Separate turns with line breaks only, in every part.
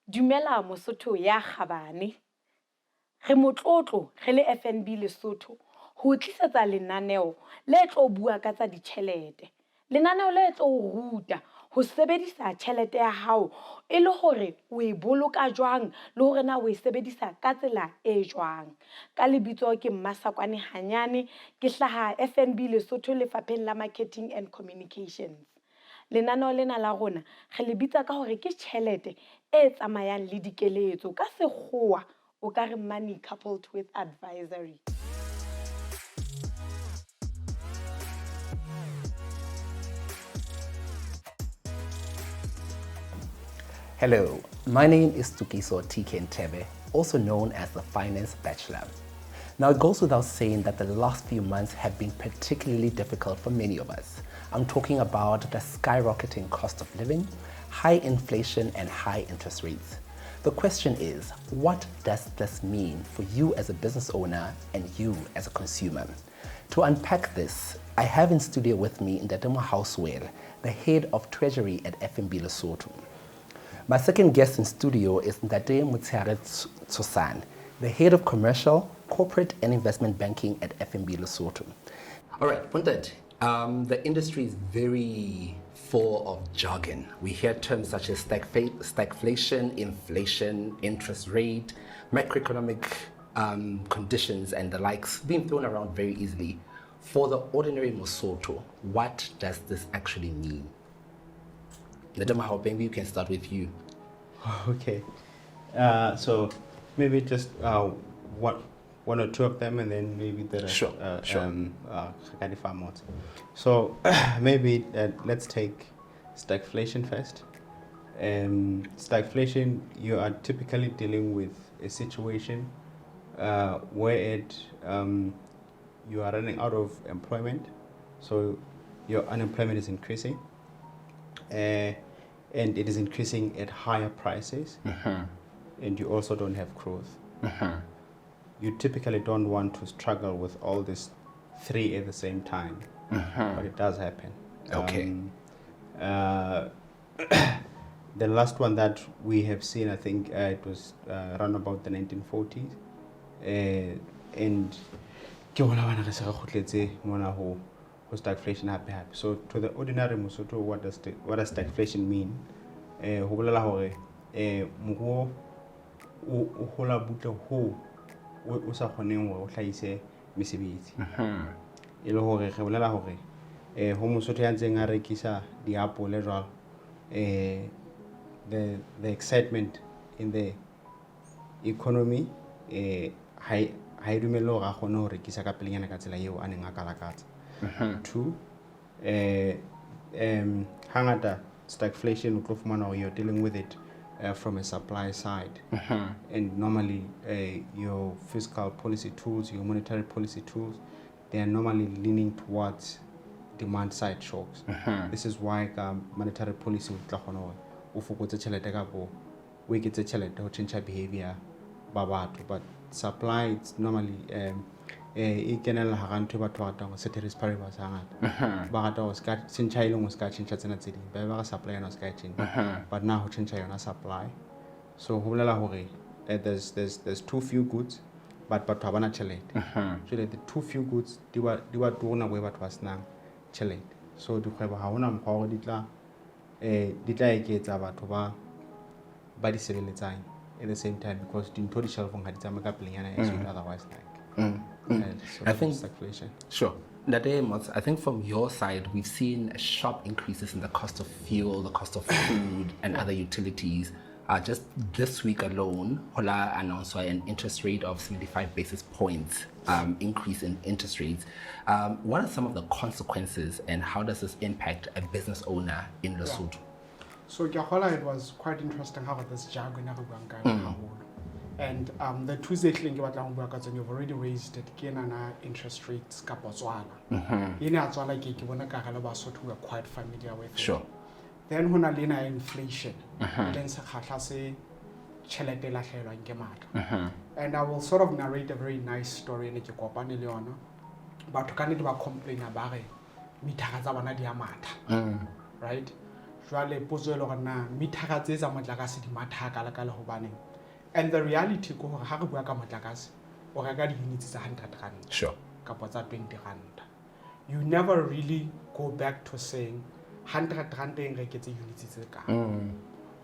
Dumela Mosotho ya kgabane. Re motlotlo re le FNB Lesotho ho o tlisetsa lenaneo le tlo bua ka tsa ditjhelete. Lenaneo le tlo o ruta ho sebedisa tjhelete ya hao e le hore o e boloka jwang le hore na o e sebedisa ka tsela e jwang. Ka lebitso ke Mmasakwane Hanyane, ke hlaha FNB Lesotho lefapheng la Marketing and Communications. Lenaneo lena la rona re le bitsa ka hore ke tjhelete e tsamayang le dikeletso. Ka sekgowa o ka re money coupled with advisory.
Hello, my name is Tukiso TK Nthebe, also known as the Finance Bachelor. Now, it goes without saying that the last few months have been particularly difficult for many of us. I'm talking about the skyrocketing cost of living, high inflation, and high interest rates. The question is, what does this mean for you as a business owner and you as a consumer? To unpack this, I have in studio with me Ntate Mohau Seoele, the head of Treasury at FNB Lesotho. My second guest in studio is Ntate Motsheare Tshosane, the head of Commercial, Corporate and Investment Banking at FNB Lesotho. All right, Ntate, the industry is very full of jargon. We hear terms such as stagflation, inflation, interest rate, macroeconomic conditions and the likes being thrown around very easily. For the ordinary Mosotho, what does this actually mean? Ntate Mohau, maybe you can start with you.
Okay. So maybe just one or two of them, and then maybe the rest.
Sure, sure.
So maybe let's take stagflation first. Stagflation, you are typically dealing with a situation where you are running out of employment, so your unemployment is increasing, and it is increasing at higher prices, and you also don't have growth. You typically don't want to struggle with all these three at the same time, but it does happen.
Okay.
The last one that we have seen, I think it was around about the 1940s, and ke hona bana re se re kgutletse mona ho stagflation hape hape. So to the ordinary Mosotho, what does stagflation mean? Ho bolela hore moruo o hola butle ho o sa kgoneng hore o hlahise mesebetsi. E le hore re bolela hore ho Mosotho ya ntseng a rekisa diapole jwalo, the excitement in the economy ha e dumelle hore a kgone ho rekisa ka pelenyana ka tsela eo a neng a ka lakatsa. Two, hangata stagflation o tlo fumana hore you're dealing with it from a supply side. And normally your fiscal policy tools, your monetary policy tools, they are normally leaning towards demand side shocks. This is why monetary policy o tla kgona hore o fokotse tjhelete kapo o eketse tjhelete ho change behavior ba batho. But supply, it's normally e kenella hara ntho e batho ba ratang ho ceteris paribus hangata. Ba rata ho ska tjhentjha e leng ho ska tjhentjha tsena tse ding. Ba ba re supply yona o ska e tjhentjha. But now ho tjhentjha yona supply. So ho bolela hore there's too few goods, but batho ha bana tjhelete. So the too few goods di ba turu nako e batho ba senang tjhelete. So dikgwebo ha hona mokgwa hore di tla eketsa batho ba di sebeletsang at the same time, because dintho di shelfong ha di tsamaye ka pelenyana as you'd otherwise like. So
I think
stagflation.
Sure. Ntate Mots, I think from your side, we've seen sharp increases in the cost of fuel, the cost of food, and other utilities. Just this week alone, Hola announced an interest rate of 75 basis points increase in interest rates. What are some of the consequences, and how does this impact a business owner in Lesotho?
Yeah. So Hola, it was quite interesting how this jargon. And the two things you've already raised it, ke nana interest rates kapa tswala. Ena tswala ke bona ka gale Basotho we are quite familiar with it.
Sure.
Then hona le ena inflation. Leng sekgahla se tjhelete e lahlehelwang ke matla. And I will sort of narrate a very nice story ne ke kopane le yona. Batho ka nnete ba complaina ba re mithara tsa bona di a matha. Right? Jwale potso e le hore na mithara tse tsa motlakase di matha hakalo-kalo hobaneng? And the reality ke hore ha re bua ka motlakase, o reka di-units tsa 100 rand kapa tsa 20 rand. You never really go back to saying 100 rand e nreketse units tse kae.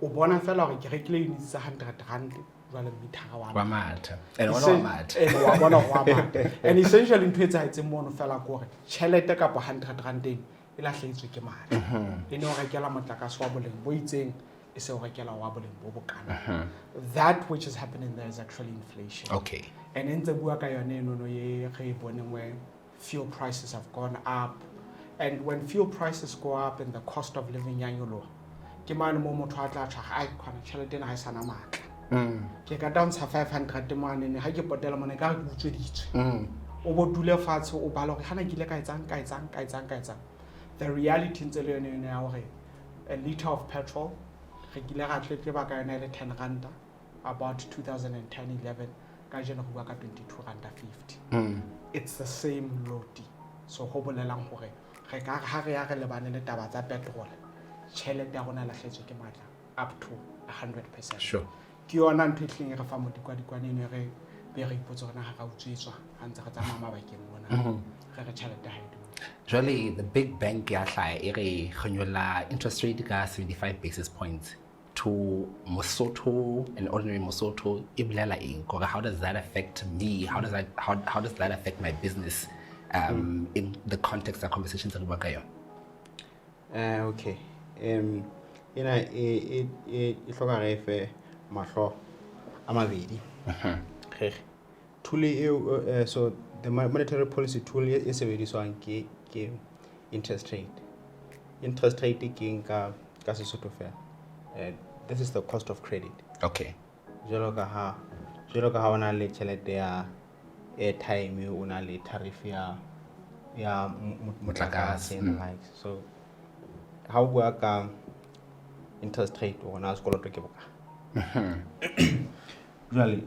O bona fela hore ke rekile units tsa 100 rand, jwale mithara wa
Wa matha. And ona wa matha.
Eh, wa bona hore wa matha. And essentially ntho e etsahetseng mono fela ke hore tjhelete kapa 100 rand eno e lahlehetswe ke matla. E ne o rekela motlakase wa boleng bo itseng, e se o rekela wa boleng bo bokana. That which is happening there is actually inflation. And e ntse bua ka yone enono ye re e boneng where fuel prices have gone up. And when fuel prices go up and the cost of living ya nyoloha, ke mane moo motho a tla tjho, "Ai kgona, tjhelete ena ha e sana matla. Ke ka ntsha 500 manene, ha ke potela mona ka re ke utsweditswe." O bo dule fatshe, o bala hore hana ke ile ka etsang, ka etsang, ka etsang, ka etsang. The reality ntse le yone yone ya hore a liter of petrol re kile ra tletleba ka yona e le 10 ranta about 2010 11, kajeno re bua ka 22 ranta 50. It's the same loti. So ho bolelang hore re ka re ha re ya re lebane le taba tsa petrol, tjhelete ya rona e lahlehetswe ke matla up to 100%. Ke yona ntho e hlileng e re fa modikwadikwane eno, e re be re ipotse hore na ha ra utswetswa ha ntse re tsamaya mabakeng mona, re tjhelete ha e dule.
Jwale the big bank ya hlaya e re re nyolla interest rate ka 75 basis points. To Mosotho, an ordinary Mosotho, e bolela eng? Kore how does that affect me? How does that affect my business in the context of conversations re bua ka yona?
Okay. Ena e hloka re fe mahlo a mabedi. Re tool eo, so the monetary policy tool e sebediswang ke interest rate. Interest rate ke eng ka Sesotho fela? This is the cost of credit. Jwalo ka ha o na le tjhelete ya airtime, o na le tariff ya motlakase and the likes. So ha o bua ka interest rate, o na sekoloto ke boka. Jwale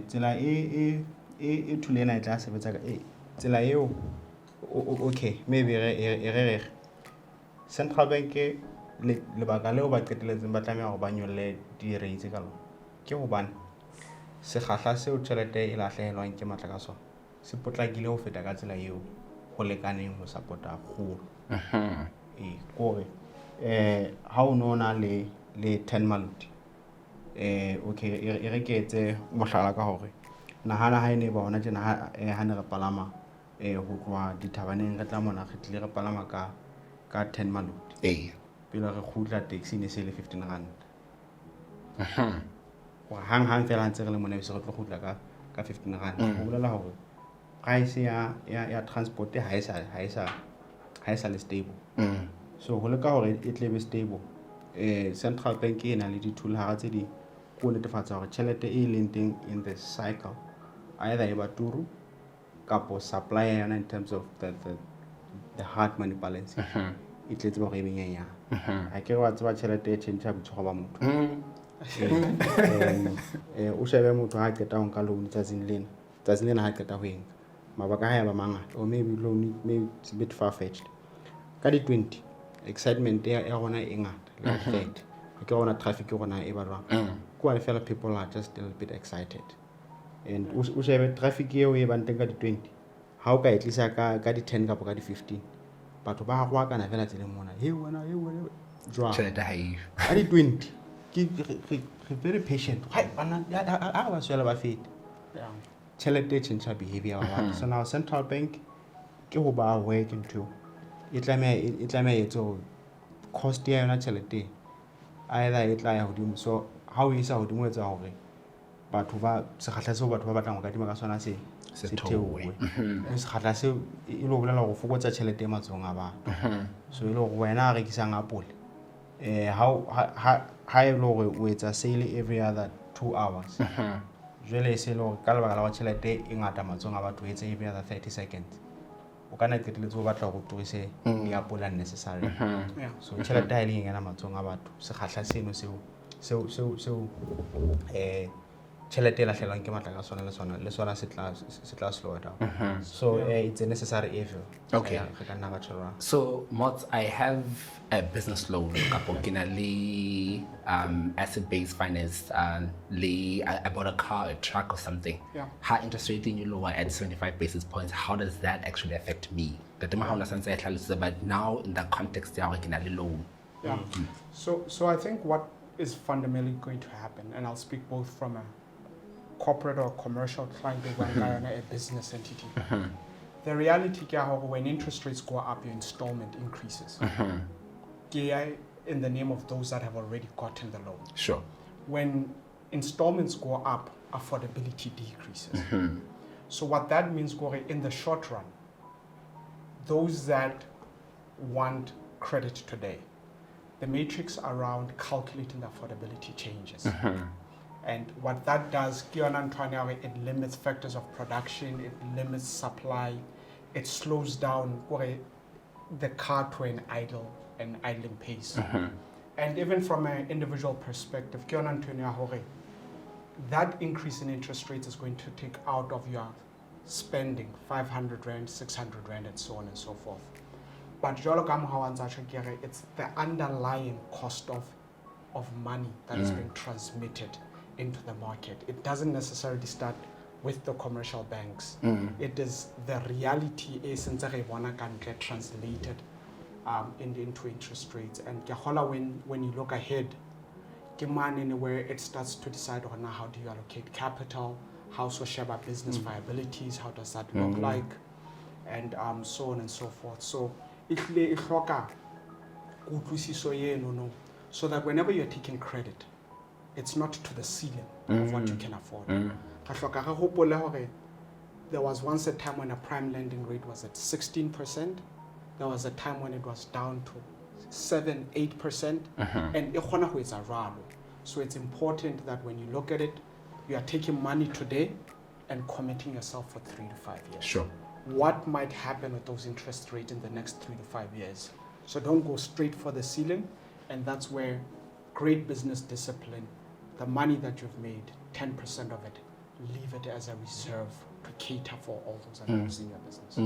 tsela e tool ena e tla sebetsa ka tsela eo, okay, maybe re central bank, lebaka leo ba qeteletseng ba tlameha hore ba nyolle di-rates ka lona ke hobane sekgahla seo tjhelete e lahlehelwang ke matla ka sona se potlakile ho feta ka tsela eo ho lekaneng ho support-a kgolo. Ee, kore ha o no na le 10 maloti, okay, e re ke etse mohlala ka hore nahana ha e ne ba hona tjena, ha ne re palama ho tloha dithabaneng re tla mona, re tlile re palama ka 10 maloti. Pele re kgutla, taxi ne se le 15 rand, hore hang hang fela ha ntse re le mona, be se re tlo kgutla ka 15 rand. Ho bolela hore price ya transport ha e sa le stable. So ho leka hore e tle be stable, central bank e na le di-tool hara tse ding ke ho netefatsa hore tjhelete e leng teng in the cycle either e ba turu kapo supply ya yona in terms of the hard money balance e tletse hore e be nyenyane. Ha ke re wa tseba tjhelete e tjhentjha boitshwaro ba motho. O shebe motho ha qeta ho nka loan tsatsing lena, ha qeta ho e nka, mabaka ha ya ba mangata, or maybe loan maybe it's a bit far fetched ka di-20, excitement ya rona e ngata le ka 30 ke rona traffic rona e ba jwang, ke hobane fela people are just a little bit excited. And o shebe traffic eo e bang teng ka di-20, ha o ka e tlisa ka di-10 kapa ka di-15, batho ba roakana fela tseleng mona, he wena, he wena, jwang.
Tjhelete ha eyo.
Ka di-20 ke re very patient. Hai bana, ha re ba swela ba fete. Tjhelete e tjhentjha behavior wa batho. So now central bank ke ho ba aware ke ntho eo, e tlameha e etse hore cost ya yona tjhelete e either e tla ya hodimo. So ha o isa hodimo, o etsa hore batho ba sekgahla seo batho ba batlang ho kadima ka sona se
Se
se
theohe.
theohe. Mme sekgahla seo e le ho bolela hore o fokotsa tjhelete e matsohong a batho. So e le hore wena a rekisang apole, ha e le hore o etsa sale every other 2 hours, jwale e se le hore ka lebaka la hore tjhelete e ngata matsohong a batho, o etse every other 30 seconds, o ka nna qeteletse o batla hore o turise diapole unnecessary. So tjhelete ha e le nyenyana matsohong a batho, sekgahla seno seo Tjhelete e lahlehelwang ke matla ka sona le sona le sona se tla slow down. So it's a necessary evil. Re ka nna ra tjho jwalo.
So, Mots, I have a business loan. Kapo ke na le asset-based finance. Le, I bought a car, a truck, or something. High interest rate in lower at 75 basis points. How does that actually affect me? Ntate Mahaola santse a hlalosa, but now in the context ya hore ke na le loan.
Yeah. So I think what is fundamentally going to happen, and I'll speak both from a corporate or commercial client o buang ka yona, a business entity. The reality ke ya hore when interest rates go up, your installment increases. Ke ya in the name of those that have already gotten the loan. When installments go up, affordability decreases. So what that means, gore, in the short run, those that want credit today, the matrix around calculating the affordability changes. And what that does, ke yona ntho ya hore it limits factors of production, it limits supply, it slows down gore the car to an idling pace. And even from an individual perspective, ke yona ntho ya hore that increase in interest rates is going to take out of your spending 500 rand, 600 rand, and so on and so forth. But jwalo ka ha o ntsa tjho ke re, it's the underlying cost of money that is being transmitted into the market. It doesn't necessarily start with the commercial banks. It is the reality e sentse re e bona ka ntle translated into interest rates. And ke kgolwa when you look ahead, ke mane where it starts to decide on how do you allocate capital, how so sheba business viabilities, how does that look like, and so on and so forth. So ehlile e hloka kutlwisiso eno no, so that whenever you're taking credit, it's not to the ceiling of what you can afford. Re hloka re hopole hore there was once a time when a prime lending rate was at 16%. There was a time when it was down to 7, 8%. And e kgona ho etsa jwalo. So it's important that when you look at it, you are taking money today and committing yourself for 3 to 5 years. What might happen with those interest rates in the next 3 to 5 years? So don't go straight for the ceiling. And that's where great business discipline, the money that you've made, 10% of it, leave it as a reserve to cater for all those items in your business.